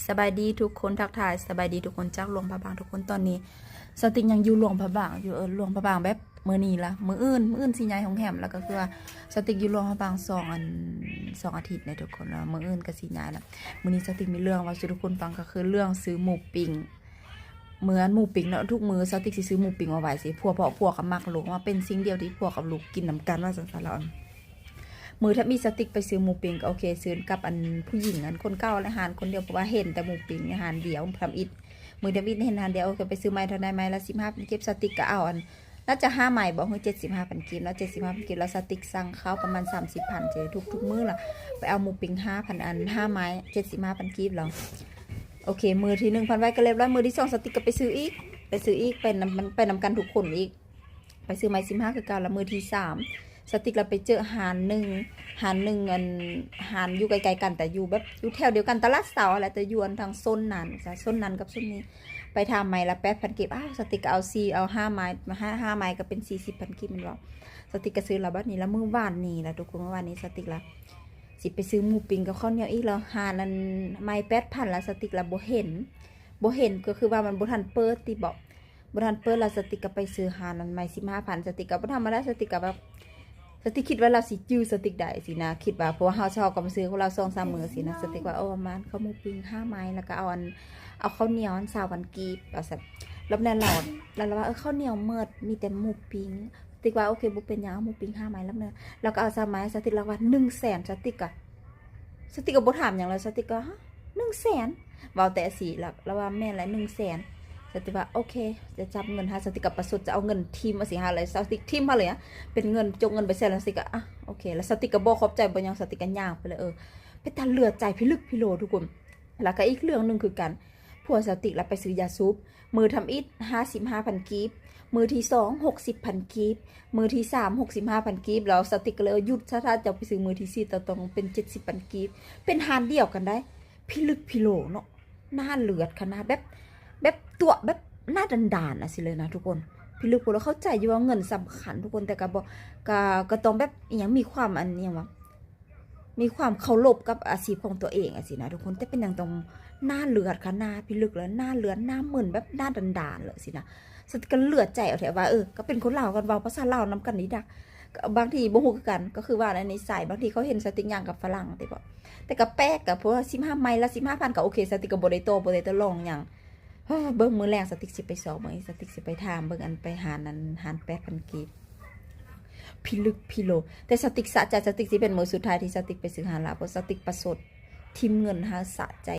ສະບາຍດີທຸກຄົນ ທັກທາຍສະບາຍດີທຸກຄົນຈາກຫຼວງພະບາງທຸກຄົນ. ຕອນນີ້ສາວຕິກຍັງຢູ່ຫຼວງພະບາງຢູ່ ເອີ ຫຼວງພະບາງແບບມື້ນີ້ລະ ມື້ອື່ນ ມື້ອື່ນຊິຍ້າຍໂຮງແຮມ. ແລ້ວກໍຄືວ່າສາວຕິກຢູ່ຫຼວງພະບາງສອງອັນ ສອງອາທິດແລ້ວທຸກຄົນ ແລ້ວມື້ອື່ນກໍຊິຍ້າຍລະ. ມື້ນີ້ສາວຕິກມີເລື່ອງເວົ້າສູ່ທຸກຄົນຟັງ ກໍຄືເລື່ອງຊື້ໝູປີ້ງ. ເມື່ອອັນໝູປີ້ງເນາະ ທຸກມື້ສາວຕິກຊິຊື້ໝູປີ້ງມາໄວ້ຊິ ຜົວ ເພາະຜົວກໍມັກລູກ ວ່າເປັນສິ່ງດຽວທີ່ຜົວກັບລູກກິນນຳກັນວ່າຊັ້ນຊະ. ແລ້ວອັນ ມື້ທຳອິດສາວຕິກໄປຊື້ໝູປີ້ງ ກໍໂອເຄ ຊື້ກັບອັນຜູ້ຍິງ ອັນຄົນເກົ່າແຫຼະ ຮ້ານຄົນດຽວ ເພາະວ່າເຫັນແຕ່ໝູປີ້ງໃນຮ້ານດຽວທຳອິດ. ມື້ທຳອິດເຫັນຮ້ານດຽວ ໂອເຄ ໄປຊື້ໄມ້ເທົ່າໃດ ໄມ້ລະສິບຫ້າພັນກີບ. ສາວຕິກກໍເອົາອັນ ໜ້າຈະຫ້າໄມ້ບໍ ຫຼື ເຈັດສິບຫ້າພັນກີບເນາະ ເຈັດສິບຫ້າພັນກີບ. ແລ້ວສາວຕິກສັ່ງເຂົ້າປະມານສາມສິບພັນ ເຈົ້ ທຸກໆມື້ລະ ໄປເອົາໝູປີ້ງຫ້າພັນ ອັນ ຫ້າໄມ້ ເຈັດສິບຫ້າພັນກີບ. ແລ້ວໂອເຄ ມື້ທີໜຶ່ງຜ່ານໄປກໍລຽບຮ້ອຍ ມື້ທີສອງສາວຕິກກໍໄປຊື້ອີກ ໄປຊື້ອີກ ໄປນຳ ມັນໄປນຳກັນທຸກຄົນອີກ ໄປຊື້ໄມ້ສິບຫ້າຄືເກົ່າ. ລະມື້ທີສາມສາວຕິກລະໄປເຈີຮ້ານໜຶ່ງ ຮ້ານໜຶ່ງ ອັນ ຮ້ານຢູ່ໃກ້ໆກັນ ແຕ່ຢູ່ແບບຢູ່ແຖວດຽວກັນ ຕະຫຼາດເຊົ້າຫັ້ນແຫຼະ ແຕ່ຢູ່ອັນທາງໂຊນນັ້ນ ໂຊນນັ້ນກັບໂຊນນີ້. ໄປຖາມໄມ້ລະແປດພັນກີບ. ອ້າວ ສາວຕິກກໍເອົາສີ່ ເອົາຫ້າໄມ້ ຫ້າ ຫ້າໄມ້ກໍເປັນສີ່ສິບພັນກີບແມ່ນບໍ່? ສາວຕິກກໍຊື້ລະ. ບັດນີ້ລະ ມື້ວານນີ້ລະທຸກຄົນ ມື້ວານນີ້ສາວຕິກລະຊິໄປຊື້ໝູປີ້ງກັບເຂົ້າໜຽວອີກ ລະຮ້ານອັນໄມ້ແປດພັນລະ ສາວຕິກລະບໍ່ເຫັນ ບໍ່ເຫັນ ກໍຄືວ່າມັນບໍ່ທັນເປີດຕິບໍ ບໍ່ທັນເປີດ. ລະສາວຕິກກໍໄປຊື້ຮ້ານອັນໄມ້ສິບຫ້າພັນ ສາວຕິກກໍບໍ່ທຳມະດາ ສາວຕິກກໍແບບ ສາວຕິກຄິດວ່າລາວຊິຈື່ສາວຕິກໄດ້ຊີ້ນະ ຄິດວ່າ ເພາະວ່າເຮົາ ເຮົາກໍມາຊື້ຂອງລາວສອງສາມມື້ຊີ້ນະ. ສາວຕິກວ່າ ໂອ້ ມານເຂົ້າໝູປີ້ງຫ້າໄມ້ ລະກໍເອົາອັນ ເອົາເຂົ້າໜຽວອັນຊາວພັນກີບວ່າຊັ້ນ. ລະແມ່ນລາວ ລະລາວວ່າ ເອີ ເຂົ້າໜຽວໝົດ ມີແຕ່ໝູປີ້ງ. ສາວຕິກວ່າ ໂອເຄ ບໍ່ເປັນຫຍັງ ເອົາໝູປີ້ງຫ້າໄມ້. ລະແມ່ນລາວກໍເອົາຊາວໄມ້ ສາວຕິກລາວວ່າ ໜຶ່ງແສນ ສາວຕິກກໍ ສາວຕິກກໍບໍ່ຖາມຫຍັງເລີຍ ສາວຕິກກໍ ຮະ ໜຶ່ງແສນ ເວົ້າແຕ່ຊີ້ລະ ລາວວ່າ ແມ່ນແຫຼະ ໜຶ່ງແສນ. ສາວຕິກວ່າ ໂອເຄ ຈະຈັບເງິນໃຫ້. ສາວຕິກກໍປະຊົດຈະເອົາເງິນຖິ້ມ ວ່າຊີ້ຫັ້ນເລີຍ ສາວຕິກຖິ້ມມາເລີຍ ເປັນເງິນ ຈົກເງິນໃບແສນ. ສາວຕິກກໍ ອາ ໂອເຄ ລະສາວຕິກກໍບໍ່ຂອບໃຈບໍ່ຫຍັງ ສາວຕິກກໍຍ່າງໄປເລີຍ ເອີ ເປັນຕາເຫຼືອໃຈ ພິລຶກພິໂລທຸກຄົນ. ລະກໍອີກເລື່ອງໜຶ່ງຄືກັນ ຜົວສາວຕິກລະໄປຊື້ຢາສູບ ມື້ທຳອິດຫ້າສິບຫ້າພັນກີບ ມື້ທີສອງຫົກສິບພັນກີບ ມື້ທີສາມຫົກສິບຫ້າພັນກີບ. ແລ້ວສາວຕິກກໍເລີຍ ຢຸດຊະ ຖ້າເຈົ້າໄປຊື້ມື້ທີສີ່ ເຈົ້າຕ້ອງເປັນເຈັດສິບພັນກີບ. ເປັນຮ້ານດຽວກັນໄດ໋ ພິລຶກພິໂລເນາະ ໜ້າເລືອດຂະໜາດ ແບບ ແບບຕົວະ ແບບໜ້າດັນດານອະຊີ້ເລີຍນະທຸກຄົນ. ພິລຶກໂພດ ເຂົ້າໃຈຢູ່ວ່າເງິນສຳຄັນທຸກຄົນ ແຕ່ກໍບໍ່ ກໍ ກໍຕ້ອງແບບ ອີຫຍັງ ມີຄວາມ ອັນ ອີຫຍັງວະ ມີຄວາມເຄົາລົບກັບອາຊີບຂອງຕົວເອງອະຊີ້ນະທຸກຄົນ. ແຕ່ເປັນຫຍັງຕ້ອງໜ້າເລືອດຂະໜາດ ພິລຶກ ແລ້ວໜ້າເລືອດ ໜ້າມຶນ ແບບໜ້າດັນດານເລີຍຊີ້ນະ. ສາວຕິກກໍເຫຼືອໃຈເອົາແທ້ວ່າ ເອີ ກໍເປັນຄົນລາວກັນ ເວົ້າພາສາລາວນຳກັນນີ້ດາ ບາງທີບໍ່ຮູ້ຄືກັນ ກໍຄືວ່າໃນນິໄສ ບາງທີເຂົາເຫັນສາວຕິກຍ່າງກັບຝຣັ່ງຕິບໍ ແຕ່ກໍແປກ ກໍເພາະວ່າສິບຫ້າໄມ້ລະສິບຫ້າພັນ ກໍໂອເຄ ສາວຕິກກໍບໍ່ໄດ້ຕໍ່ ບໍ່ໄດ້ຕໍ່ລອງຫຍັງ. ເອີ ເບິ່ງມື້ແລງສາວຕິກຊິໄປຊອກເບິ່ງ ສາວຕິກຊິໄປຖາມເບິ່ງ ອັນໄປຮ້ານນັ້ນ ຮ້ານແປດພັນກີບ ພິລຶກພິໂລ. ແຕ່ສາວຕິກສະໃຈ ສາວຕິກຊິເປັນມື້ສຸດທ້າຍທີ່ສາວຕິກໄປຊື້ຮ້ານລາວ ເພາະສາວຕິກປະຊົດ ຖິ້ມເງິນຫາສະໃຈ.